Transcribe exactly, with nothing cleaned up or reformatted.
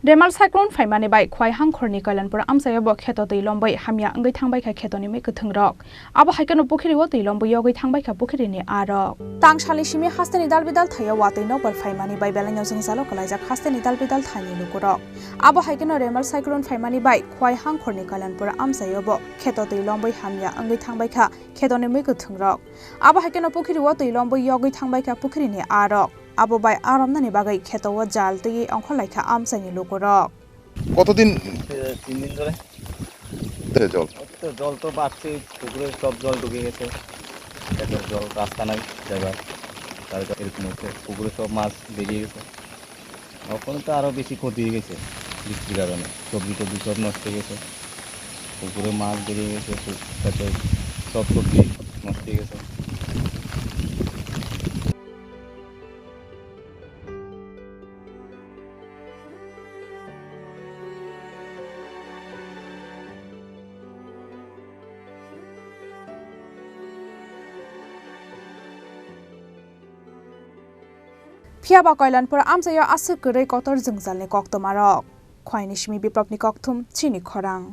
Remal cyclone phaimani bai Khwai Hangkhorni Kailanpur amchaio bo kheto twi lombwi hamya wngwi thangbaikha khetoni mwi kwthwngrok. Abo hai kheno pukhiri o twi lombwi yogwi thangbaikha pukhiri ni arok. Tangsalni simi hasteni dalbidal thaio watwi nokbar phaimani bai belai no jwngjalo kwlaijak hasteni dalbidal thaini lukurok. Abo hai kheno Remal cyclone phaimani bai Khwai Hangkhorni Kailanpur amchaio bo kheto twi lombwi hamya wngwi thangbaikha khetoni mwi kwthwngrok. Abo hai kheno pukhiri o twi lombwi yogwi thangbaikha pukhiri ni arok. Abo bai aromnani bagwi kheto o jal twiwi ongkhorlaikha amchaini lukurok. কতদিন? এ, তিন দিন ধরে। এ, জল। তো জল তো বাড়ছে, পুকুরে সব জল ঢুকে গেছে। এখন জল রাস্তা নাই যাবার, তার কারণে এরকম হচ্ছে। পুকুরে সব মাছ বেরিয়ে গেছে। এখন তো আরো বেশি ক্ষতি হয়ে গেছে বৃষ্টির কারণে। সবজি টবজি সব নষ্ট হয়ে গেছে। পুকুরে মাছ বেরিয়ে গেছে, সব, তারপরে সব সবজি নষ্ট হয়ে গেছে। Phiya ba Kailanpur amchaio aswk kwrwi kotor jwngjalni koktwmarok. Khwaini simi Biplopni kokthum chini khorang.